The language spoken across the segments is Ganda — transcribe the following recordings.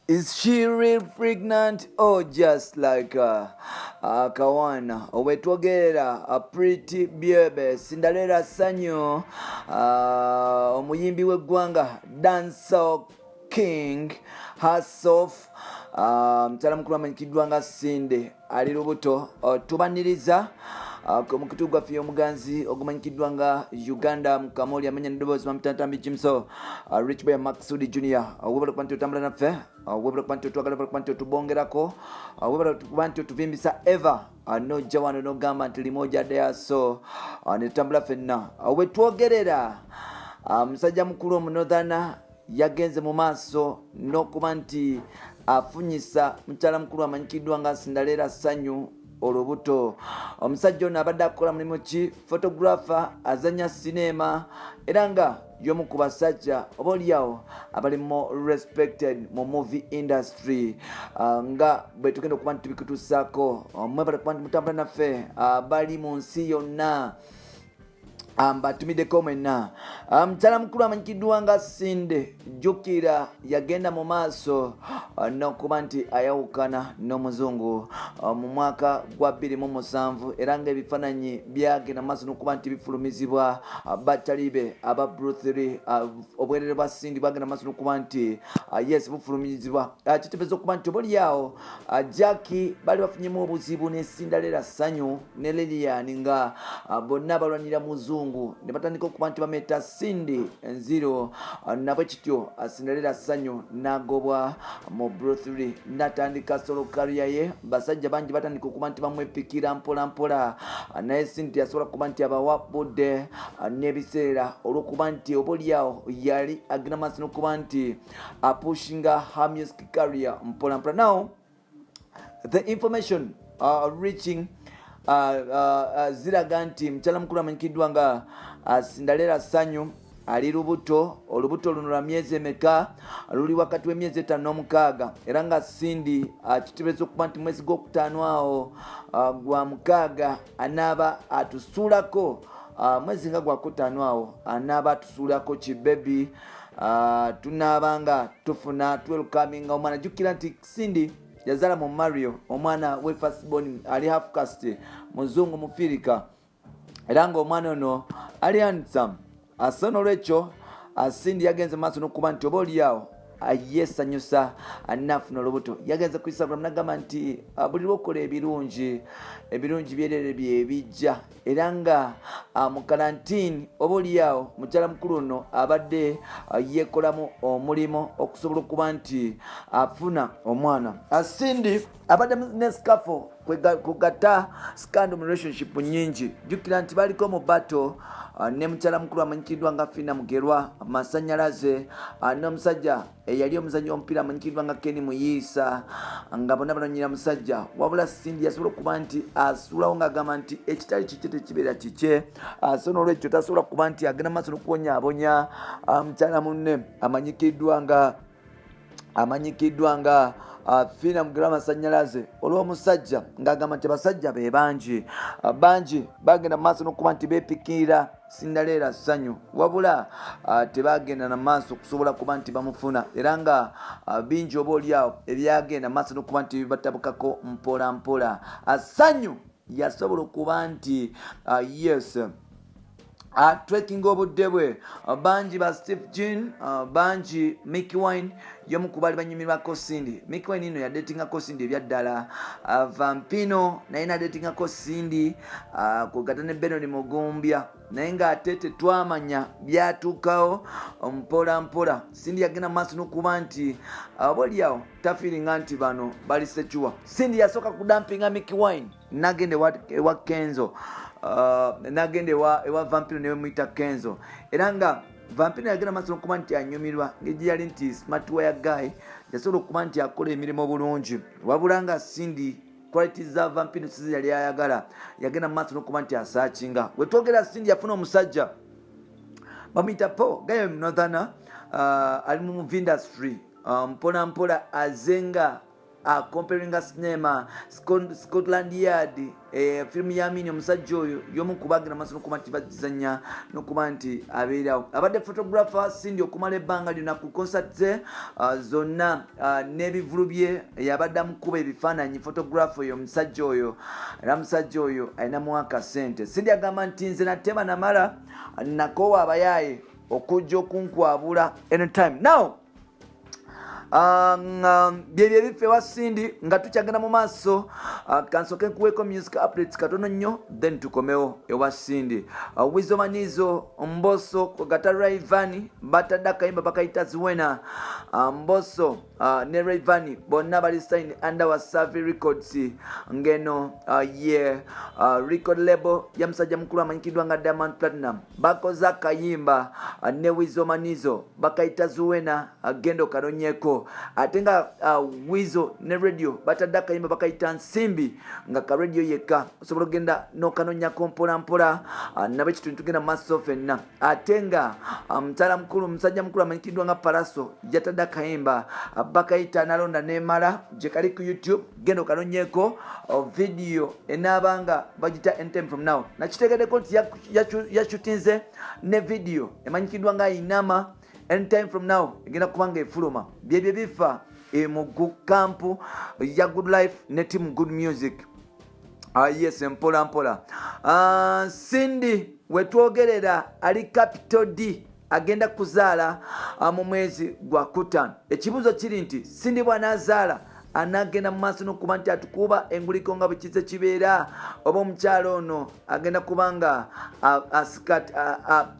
Is she real pregnant or just like kawana wetwogerera pretty baby Cinderella Sanyu, omuyimbi w'eggwanga, dancer king herself, mukyala mukulu amanyikiddwa nga Cindy ali lubuto. Tubaniriza ku mukutu gwaffe omuganzi ogumanyikiddwa nga Uganda Mukamoli, amanya neddoboozi bamutantambi Jimso, Rich Boy Maxudi Junior. Webale kuba nti otambula naffe, webale kuba nti otwagala, webale kuba nti otubongerako, webale kuba nti otuvimbisa eva nojja wano nogamba nti limoja deaso, netutambula ffenna. Wetwogerera, musajja mukulu omunothana yagenze mu maaso n'okuba nti afunyisa mukyala mukulu amanyikiddwa nga Cinderella Sanyu olubuto. Omusajja ono abadde akola mulimu ki? Photographer, azanya sinema, era nga y'omu ku basajja oba oliawo abali more respected mu movie industry. Nga bwe tugenda okuba nti tubikutuusaako, mwebale kuba nti mutambula naffe, bali mu nsi yonna, mbatumiddeko mwenna. Mukyala mukulu amanyikiddwa nga Cindy, jjukira yagenda mu maaso n'okuba nti ayawukana n'omuzungu mu mwaka gwa 2007, era ng'ebifaananyi byagenda mu maaso n'okuba nti bifulumizibwa batali be aba Blu 3. Obwerere bwa Cindy bwagenda mu maaso n'okuba nti yes, bufulumizibwa. Kitegeeza okuba nti oba oliawo Jackie bali bafunyemu obuzibu ne Cinderella Sanyu ne Lilian, nga bonna balwanira muzungu, ne batandika okuba nti bameta Cindy enziro. Nabwe kityo Cinderella Sanyu n'agobwa mu Blu 3, natandika solo career ye. Basajja bangi batandika okuba nti bamwepikira mpola mpola, naye Cindy yasobola kuba nti abawa budde n'ebiseera, olw'okuba nti oba oliawo yali agenda maaso n'okuba nti apushinga her music career mpola mpola. Now the information reaching ziraga nti mukyala mukulu amanyikiddwa nga Cinderella Sanyu ali lubuto. Olubuto luno lwa myezi emeka? Luli wakati w'emyezi 5 n'omukaaga, era nga Cindy kiteebereza okuba nti mwezi gwokutaano awo gwa mukaaga anaaba atusuulako, mwezi nga gwakutaano awo anaaba atusuulako kibebi, tunaaba nga tufuna twelcominga omwana. Jjukira nti Cindy yazaala mu Mario omwana we firstborn, ali half caste, muzungu mufirika, era ngaomwana ono ali handsome. Ase nolwekyo Cindy yagenze maaso nokuba nti oba oliawo yeesanyusa nafuna olubuto. Yagenze ku Instagram nagamba nti buli lwokola ebirungi, ebirungi byerere byebijja, era nga mu quarantine oba oliawo mukyala mukulu ono abadde yeekolamu omulimu okusobola okuba nti afuna omwana. Cindy abadde ne scuffle, kugata scandal mu relationship nyingi. Jjukira nti baliko mu battle ne mukyala mukulu amanyikiddwa nga Fina Mugerwa Masanyalaze, n'omusajja eyali omuzanyi w'omupiira amanyikiddwa nga Ken Muyiisa, nga bonna banonyera musajja. Wabula Cindy yasobola okuba nti asuulawo ng'agamba nti ekitali kikye tekibeera kikye. So n'olwekyo tasobola kuba nti agenda maaso n'okubonyaabonya mukyala munne amanyikiddwa nga Fina Mugerwa Masanyalaze olw'omusajja, ng'agamba nti abasajja be bangi. Bangi bagenda mu maaso n'okuba nti beepikirira Cinderella Sanyu, wabula tebagenda na maaso okusobola kuba nti bamufuna, era nga bingi oba oliawo ebyagenda maaso n'okuba nti bibatabukako mpola mpola. Sanyu yasobola okuba nti yes, trekking obudde bwe. Bangi ba Steve Jean, bangi Mikie Wine yomu ku baali banyumirwako Cindy. Mikie Wine ino yadetingako Cindy ebyaddala. Vampino naye nadetingako Cindy, kugata ne Benon Mugumbya, naye ng'ate tetwamanya byatuukawo. Mpola mpola Cindy yagenda maaso n'okuba nti oba oliawo tafiiringa nti bano bali secure. Cindy yasooka kudampinga Mikie Wine, nagenda ewa Kenzo, nagenda ewa Vampino newemuyita Kenzo, era nga Vampino yagenda maaso nokuba nti anyumirwa ngeri yali nti smart wire guy, yasobola okuba nti akola emirimu obulungi. Wabula nga Cindy quality za Vampino size yali ayagala, yagenda maaso nokuba nti asakinga. Wetwogera, Cindy yafuna omusajja bamuyita Po gaye northerner, ali mu movie industry. Mpola mpola azenga Comparinga Cinema, Scotland Yard, firimu ya Amini. Omusajja oyo y'omu kubagenda maaso nokuba nti bagizanya nokuba nti abeerawo. Abadde photographer Cindy okumala ebbanga lyonna ku concert ze zonna n'ebivulu bye, yabadde amukuba ebifaananyi photographer oyo. Omusajja oyo, era musajja oyo alinamu akasente. Cindy agamba nti nze nateba namala nakoowa abayaaye okujja okunkwabula anytime now. Byebyo ebifa ewa Cindy. Nga tukyagenda mu maaso, kansooke nkuweeko music updates katono nnyo, then tukomewo ewa Cindy. Weasel Manizo, Mbosso gata Rayvanny batadde akayimba bakayita Zuena. Mbosso ne Rayvanny bonna bali sign under Wasafi Records, ngeno ye record label ya musajja mukulu amanyikiddwa nga Diamond Platnumz. Bakoze akayimba ne Weasel Manizo bakayita Zuena, genda okanonyeko. Ate nga Weasel ne Radio batadde akayimba bakayita Nsimbi, nga ka Radio yekka osobola okugenda n'okanonyako mpolampola. Nabwe kitu tugenda maaso fenna. Ate nga mukyala mukulu, musajja mukulu amanyikiddwa nga Pallaso yatadde akayimba bakayita Nalonda Nemala, gye kali ku YouTube, genda okanonyeko. Video enaabanga bagita Anytime From Now. Nakitegeddeko nti yashutinze ne video emanyikiddwa nga Inama. Anytime from now egenda kuba nga efuluma. Byebyo bifa mu camp ya Good Life ne team Good Music. Yes, mpola mpola. Cindy wetwogerera ali capital D, agenda kuzaala mu mwezi gwa 5. Ekibuuzo kiri nti Cindy bw'anaazaala, anagenda mu maaso n'okuba nti atukuba enguliko nga bwe kibeera, oba omukyalo ono agenda kuba nga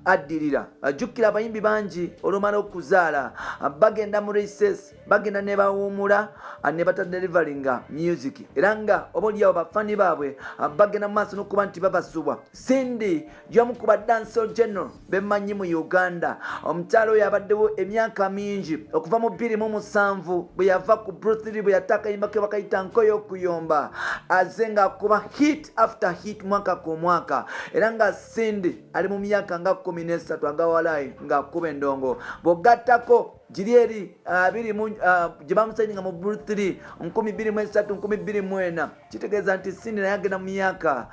addirira? Jjukira abayimbi bangi olumala okuzaala bagenda mu recess, bagenda ne bawuumula ne batadeliveringa music, era nga oba oliawo bafani baabwe bagenda mu maaso n'okuba nti babasubwa. Cindy y'omu ku ba dancehall general bemmanyi mu Uganda. Omukyalo oyo abaddewo emyaka mingi, okuva mu 2007 bwe yava ku Bruce, bwe yatta akayimba ke bakayita Nkoyo Okuyomba, aze ng'akuba hit after hit mwaka ku mwaka. Era nga Cindy ali mu myaka nga 13 agawalayi ng'akuba endongo, bw'ogattako giri eri abiri gye bamusayininga mu Blue 3 2003, 2004, kitegeeza nti Cindy naye agenda mu myaka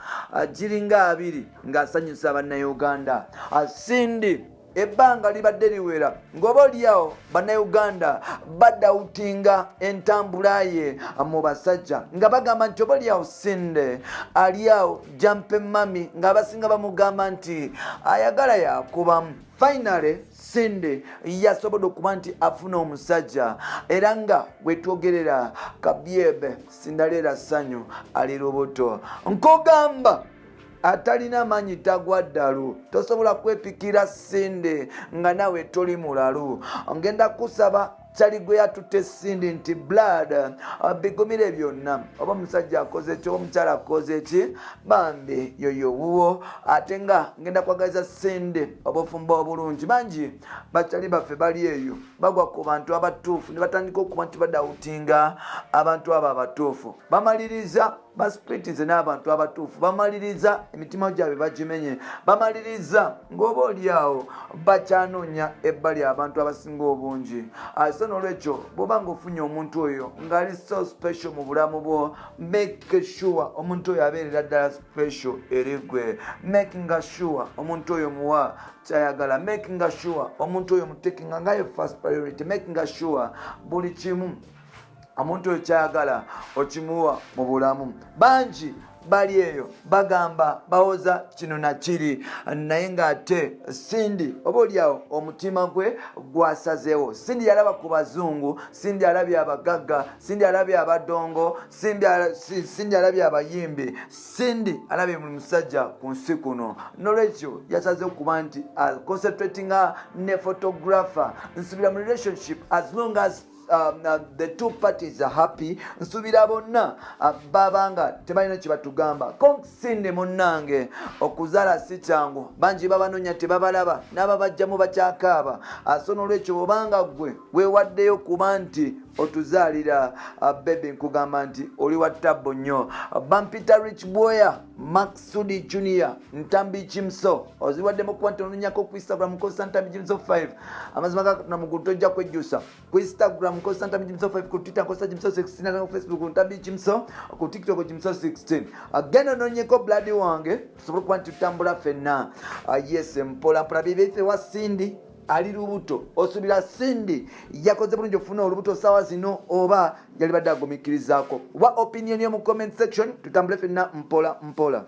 giringa 20 ng'asanyusa Bannayuganda. Cindy ebbanga libadde liwera ng'oba oliawo Bannayuganda badoubtinga entambula ye mu basajja, nga bagamba nti oba oliawo Cindy ali awo jampe mami, ng'abasinga bamugamba nti ayagala yakubamu. Finally Cindy yasobodde okuba nti afuna omusajja, era nga wetwogerera kabyebe Cinderella Sanyu ali lubuto. Nkugamba, atalina maanyi tagwa ddalu. Tosobola kwepikira Cindy nga nawe toli mulalu. Ngenda kusaba kyali gwe yatutte Cindy nti blood bigumire byonna, oba omusajja akoze ki, oba omukyala akoze ki, bambi yoyo wuwo. Ate nga ngenda kwagaliza Cindy obufumbo obulungi. Bangi bakyali baffe bali eyo bagwa ku bantu abatuufu ne batandika okuba nti badoubtinga abantu abo abatuufu, bamaliriza basplitize n'abantu abatuufu, bamaliriza emitima gyabwe bagimenye, bamaliriza ng'oba oli awo bakyanoonya ebbali abantu abasinga obungi. So nolwekyo bw'oba ng'ofunye omuntu oyo ng'ali so special mu bulamu bwo, make sure omuntu oyo abeerera ddala special eri gwe, making sure omuntu oyo muwa kyayagala, making sure omuntu oyo mutakinga ngayo first priority, making sure buli kimu omuntu oyo kyayagala okimuwa mu bulamu. Bangi bali eyo bagamba bawoza kino nakiri, naye ng'ate Cindy oba oliawo omutima gwe gwasazeewo. Cindy yalaba ku bazungu, Cindy alabye abagagga, Cindy alabye abadongo, Cindy alabye abayimbi, Cindy alabye buli musajja ku nsi kuno. Nolwekyo yasazeewo kuba nti concentratinga ne photographer. Nsubira mu relationship, as long as the two parties are happy, nsuubira bonna babanga tebalina kye batugamba. Konsinne munnange, okuzaala si kyangu. Bangi babanoonya tebabalaba, n'ababajjamu bakyakaaba. So nolwekyo bwobanga ggwe weewaddeyo kuba nti Otuzaalira baby, nkugamba nti oli wa tabbo nnyo. Bampita Rich Boya Maxudi Junior Ntambi Jimso. Oziwaddemu kuba nti ononyako ku Instagram, nkozesa Ntambi Jimso 5. Amazima ga mugulu tojja kwejjusa. Ku Instagram nkozesa Ntambi Jimso 5, ku Twitter nkozesa Jimso 16, ku Facebook Ntambi Jimso, ku TikTok Jimso 16. Agenda ononyeko blood wange, tusobole okuba nti tutambula ffenna. Yes, mpola mpola. Bibeife wa Cindy ali lubuto. Osuubira Cindy yakoze bulungi okufuna olubuto saawa zino, oba yalibadde agumiikirizaako? Wa opinion yo mu comment section, tutambule ffenna mpola mpola.